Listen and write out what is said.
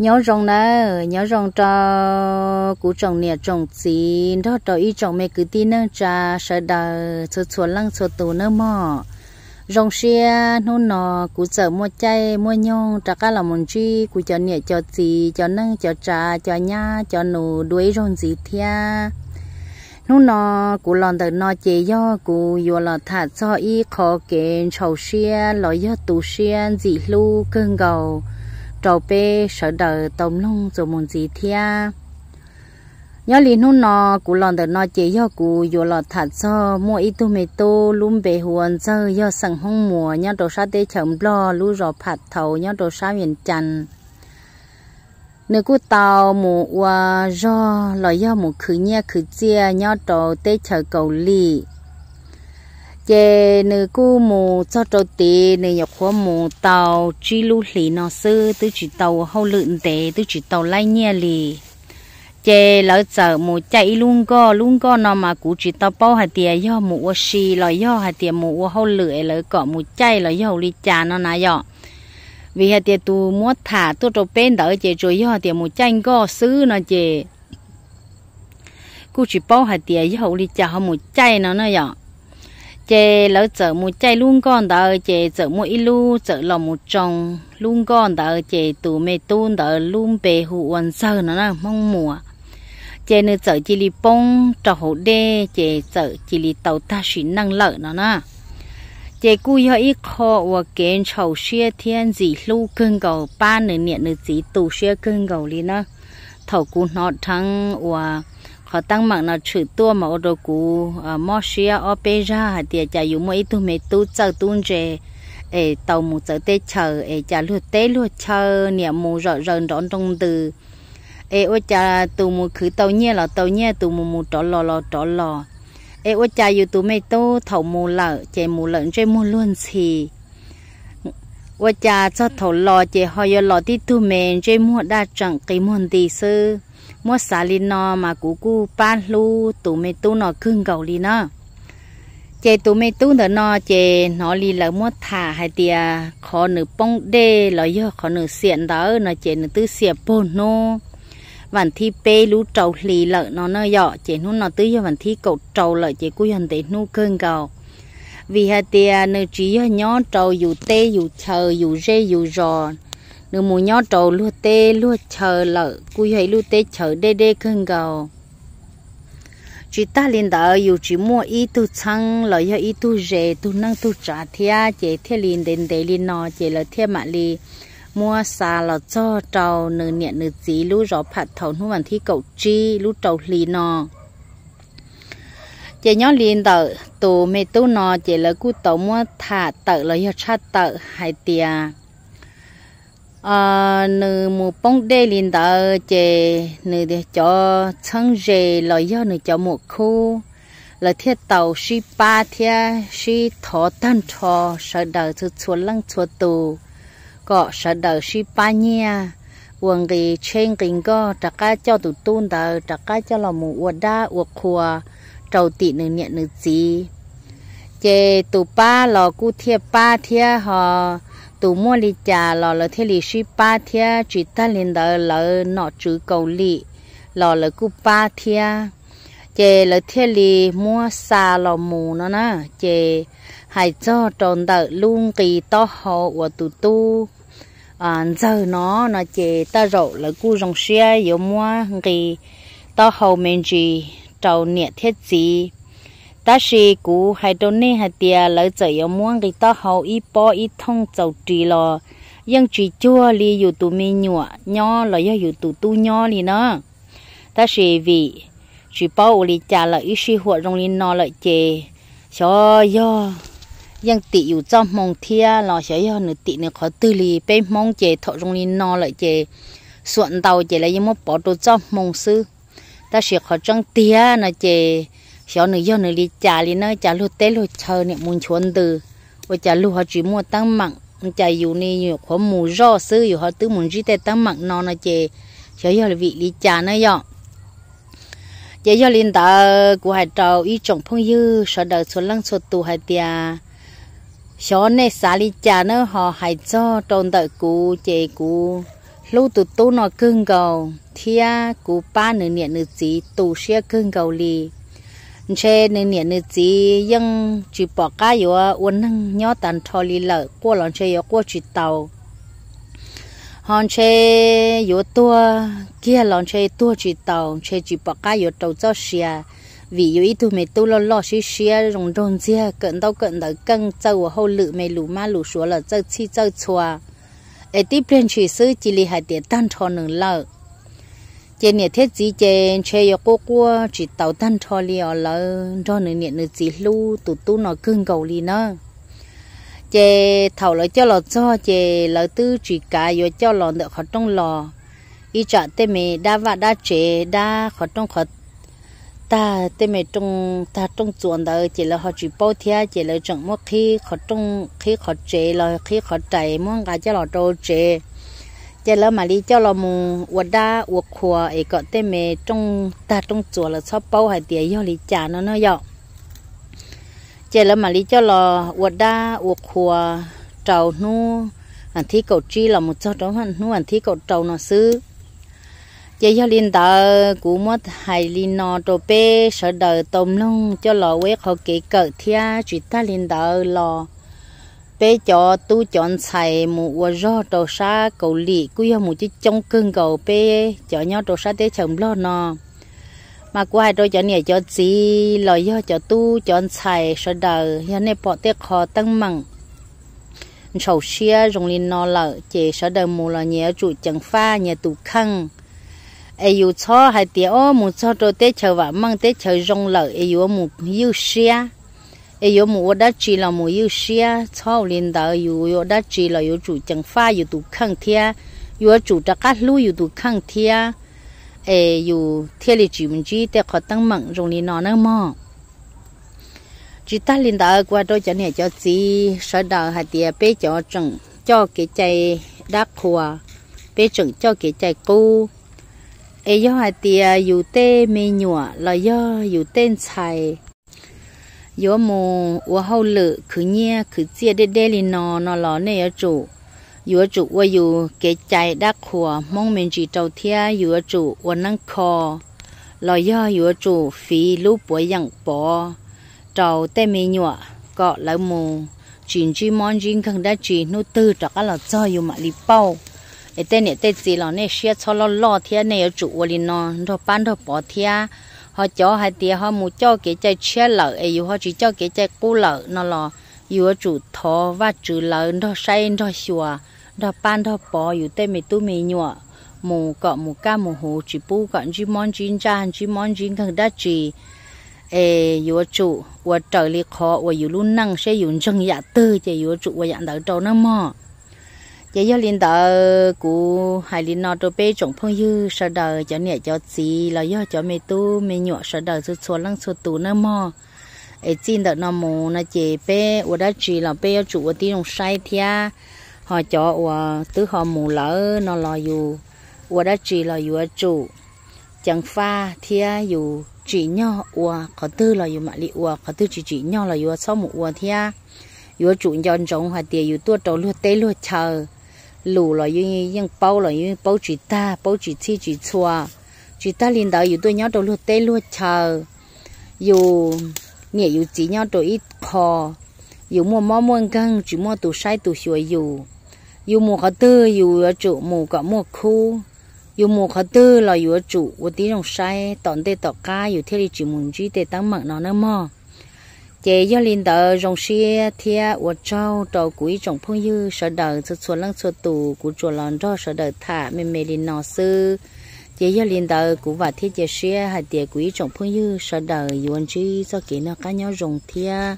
Nyob zoo nawb, nyob zoo rau kuv tsoom niam tsoom txiv nrog rau ib tsoom me kwv tij neej tsa sawv daws txhua txhua leej txhua tus nawb mog. Zoo siab hnub no kuv txawm muaj caij muaj nyoog rov qab los mus ntsib kuv cov niam cov txiv, cov neej cov tsav, cov nyab cov nus dua ib zaug ntxiv thiab. Hnub no kuv los ntawm no ces yog kuv yuav los tham txog ib qho kev ntshaus siab los yog tu siab ntxim hlub kawg nkaus rau peb sawv daws tau mloog txuas mus ntxiv thiab. Nyob li hnub no kuv los ntawm no ces yog kuv yuav los tham txog muaj ib tug me tub lub npe hu ua Ntxawg, yog xeem Hmoob Muas nyob rau sab teb chaws Nplog lub zos Pham Thaum nyob rau sab Vias Cas. Nws kuj tau mus ua zog los yog mus khwv nyiaj khwv txiaj nyob rau teb chaws Kaus Lim. Ces nws kuj mus txog rau tid, nws nyuam qhuav mus tau tsib lub hlis no xwb, twb tsis tau ua hauj lwm ntev, twb tsis tau laib nyiaj li. Ces lawv txawm mus caij ib lub nkoj, lub nkoj no mas kuv tsis tau paub hais tias yog mus ua si los yog hais tias mus ua hauj lwm es lawv kom mus caij los yog ua li cas no na yom. Vim hais tias tus muab tham tuaj rau peb ntawd ces tsuas yog tias mus caij nkoj xwb no ces kuj tsis paub hais tias yog ua li cas ho mus caij no na yom. Ces lawv txawm mus caij lub nkoj ntawd ces txawm muaj ib lub txawm los mus tsoo lub nkoj ntawd ces tus me tub ntawd lub npe hu ua Ntxawg no na, Hmoob Muas. Ces nws txawm cia li poob rau hauv dej ces txawm cia li tau tag sim neej lawm no na. Ces kuj yog ib qho uas kev ntshaus siab thiab ntxim hlub kawg nkaus, pab nws niam nws txiv tu siab kawg nkaus li na. Thaum kuv hnov dheev uas qhov teeb meem no tshwm tuaj mas ua rau kuv mob siab ob peb zag hais tias cas yus muaj ib tug me tub txawj tub ntse es tau mus txawv teb chaws es cas luag teb luag chaw niam mus zom zaws nrov nroo ntws, es ua cas tus mus khwv tau nyiaj los tau nyiaj, tus mus mus rov los los rov los, es ua cas yus tus me tub thaum mus lawm ces mus lawm ntsej muag luag ntxhi, ua cas txog thaum los ces ho yuav los tib tug me ntsej muag daj tseem qi muag nti xwb. Muab xav li no mas kuv kuj pab hlub tus me tub no kawg nkaus li na. Ces tus me tub ntawm no ces hnov li lawv muab tham hais tias qhov nws poob dej los yog qhov nws xiam ntawd no ces nws twb xiam puag hnub vas thib peb lub rau hli lawm no na yom. Ces hnub no twb yog vas thib kaum rau lawm ces kuj yog ntev hnub kawg nkaus. Vim hais tias nws tsis yog nyob rau yus teb yus chaw yus zej yus zos, nws mus nyob rau luag teb luag chaw lawm, kuj yog ib lub teb chaws deb deb kawg nkaus. Tsis tag li ntawd yus tsis muaj ib tug txheeb los yog ib tug zes tug neej tug tsav thiab, ces thiaj li ntev ntev li no ces lawv thiaj mam li muab xa los txog rau nws niam nws txiv lub zos Pham Thaum hnub vas thib kaum tsib lub rau hli no. Ces nyob li ntawm tus me tub no ces lawv kuj tau muab tham tawm los yog tshaj tawm hais tias nws mus poob dej li ntawd ces nws cov txheeb ze los yog nws cov muam khub, lawv thiaj tau sib pab thiab sib thov tag nrho sawv daws txhua txhua leej txhua tus, kom sawv daws sib pab nyiaj ua nqi tsheb nqi nkoj rov qab coj tus tub ntawd rov qab coj los mus ua dab ua qhua rau tim nws niam nws txiv. Ces tus pab los kuj thiaj pab thiab ho, tus muaj li cas los lawv thiaj li sib pab thiab. Tsis tag li ntawd lawv nom tswv Kaus Lim los lawv kuj pab thiab. Ces lawv thiaj li muab xa los mus no na. Ces hais txog rau ntawm lub nqi taub hau uas tus tub Ntxawg no, no ces tej zaum lawv kuj zoo siab yuav muab nqi taub hau me ntsis rau niam thiab txiv. Tab sis kuv hais rau nej hais tias lawv txawm yuav muab nqi taub hau ib pob ib thooj txaus ris los yeej tsis cuag li yus tus me nyuam nyob los yog yus tus tub nyob li na. Tab sis vim tsis paub ua li cas lawm, ib sij huam zoo li no lawm ces xyov yog yeej tim yus txoj hmoo thiab los xyov yog nws tim nws qhov twg li. Peb Hmoob ces thaum zoo li no lawm ces xuam ntau ces lawv yeej muab pov rau txoj hmoo xwb. Tab sis qhov tseeb tiag no ces xyov nws yog nws li cas li na, cas luag teb luag chaw niam mus nchuav ntws, ua cas luag ho tsis muaj teeb meem, cas yus ni yus qhuav mus zoj xwb yus ho twb mus ntsib tej teeb meem no no ces xyov yog vim li cas na yom. Ces yog li ntawd kuv hais rau ib tsoom phooj ywg sawv daws txhua leej txhua tus hais tias xyov nej xav li cas na, ho hais txog rau ntawm kuv ces kuv hlub tus tub no kawg nkaus thiab kuv pab nws niam nws txiv tu siab kawg nkaus li. Ntshe nws niam nws txiv yeej tsis pom qab yuav ua neeg nyob tag nrho li lawm, quaj los ntshe yuav quaj tsis taus, ho ntshe yuav tuag kiag los ntshe tuag tsis taus, ntshe tsis pom qab yuav rau txoj sia, vim yus ib tug me tub loj loj siab siab zoo nraug ntxiag, kawm ntaub kawm ntawv keej, txawj ua hauj lwm, me lus mab lus suav los txawj txhij txawj txhua, es tib pliag ntshis xwb cia li hais tias tag nrho nws lawm. Ces niam thiab txiv ces ntshe yuav quaj quaj tsis taus tag nrho li os, lawv nrog nws niam nws txiv hlub tus tub no kawg nkaus li na. Ces thaum lawv coj los txog ces lawv twb tsis kav yuav coj los ntawm qhov rooj los, ib tsam tej me dab vaj dab tsev, dab qhov rooj qhov tag, tej me rooj tag rooj txuas ntawd ces lawv ho tsis paub thiab, ces lawv tseem muab qhib qhov rooj, qhib qhov tsev los qhib qhov rais muab nqa coj los rau tsev. Ces lawv mam li coj los mus ua dab ua qhua es kom tej me rooj tag rooj txuas lawv txhob paub hais tias yog li cas no na yom. Ces lawv mam li coj los ua dab ua qhua rau hnub vas thib kaum tsib los mus txog rau hnub vas thib kaum rau no xwb. Ces yog li ntawd kuv muab hais li no rau peb sawv daws tau mloog coj los ua ib qho kev kawm thiab. Tsis tag li ntawd los peb cov tub cov ntxhais mus ua zog rau sab Kaus Lim kuj yog mus coob coob kawg nkaus, peb cov nyob rau sab teb chaws Nplog no mas kuv hais rau cov niam cov txiv los yog cov tub cov ntxhais sawv daws, yog nej pom tej qho teeb meem ntxhov siab zoo li no lawm ces sawv daws mus los nyias yuav tsum ceev faj nyias tus kheej. Es yus txhob hais tias, o, mus txog rau teb chaws vam meej teb chaws zoo lawm es yuav mus ywj siab, es yuav mus ua dab tsi los mus ywj siab. Txhob ua li ntawd, yus yuav ua dab tsi los yuav tsum ceev faj yus tus kheej thiab, yuav tsum rov qab hlub yus tus kheej thiab, es yus thiaj li tsis mus ntsib tej qho teeb meem zoo li no nawb mog. Tsis tag li ntawd, kuv hais rau cov niam cov txiv sawv daws hais tias peb cov tseem coj kev cai dab qhuas, peb tseem coj kev cai qub. Es yog hais tias yus tej me nyuam los yog yus tej ntxhais yuav mus ua hauj lwm khwv nyiaj khwv txiaj deb deb li no no los nej yuav tsum, yuav tsum ua yus kev cai dab qhuas Hmoob me ntsis rau thiab. Yus yuav tsum ua neeb kho los yog yuav tsum fiv lub puav yeem pov rau tej me nyuam kom lawv mus tsis ntsib mob ntsib nkeeg dab tsi, hnub twg rov qab los txog yus mam li pauj. Es tej niam tej txiv los nej siab txhob loj loj thiab, nej yuav tsum ua li no nrog pab nrog pov thiab. Ho cov hais tias ho mus coj kev cai tshiab lawm es yus ho tsis coj kev cai qub lawm no los yus yuav tsum thov Vajtswv lawv nrog saib nrog xyuas, nrog pab nrog pov yus tej me tub me nyuam mus kom mus kaj mus huv, tsis pub kom ntsib mob ntsib ntsaj, ntsib mob ntsib nkeeg dab tsi. Es yuav tsum ua raws li qhov uas yus lub neej seb yus ntseeg yam twg ces yuav tsum ua yam ntawd rau nawb mog. Ces yog li ntawd kuv hais li no rau peb tsoom phooj ywg sawv daws, cov niam cov txiv los yog cov me tub me nyuam sawv daws txhua txhua leej txhua tus nawb mog. Es txij ntawm no mus no ces peb ua dab tsi los peb yuav tsum ua tib zoo saib thiab. Ho cov uas twb ho mus lawm no los yus ua dab tsi los yuav tsum ceev faj thiab, yus tsim nyog ua qhov twg los yus mam li ua, qhov twg tsis tsim nyog los yuav txhob mus ua thiab. Yuav tsum nco ntsoov hais tias yus tuaj rau luag teb luag chaw, lus los yus yeej paub los yus yeej paub tsis tag, paub tsis txhij tsis txhua. Tsis tag li ntawd yus tuaj nyob rau luag teb luag chaw, yus niam yus txiv nyob rau ib qho, yus muaj mob muaj nkeeg tsis muaj tus saib tus xyuas yus. Yus mus qhov twg yus yuav tsum mus kom muaj khub, yus mus qhov twg los yuav tsum ua tib zoo saib tom ntej tom qab yus thiaj li tsis mus ntsib tej teeb meem no nawb mog. Ces yog li ntawd zoo siab thiab ua tsaug rau kuv ib tsoom phooj ywg sawv daws txhua txhua leej txhua tus, kuv tsuas los nrog sawv daws tham me me li no xwb. Ces yog li ntawd kuv vam thiab cia siab hais tias kuv ib tsoom phooj ywg sawv daws yuav ntsib txoj kev noj qab nyob zoo thiab.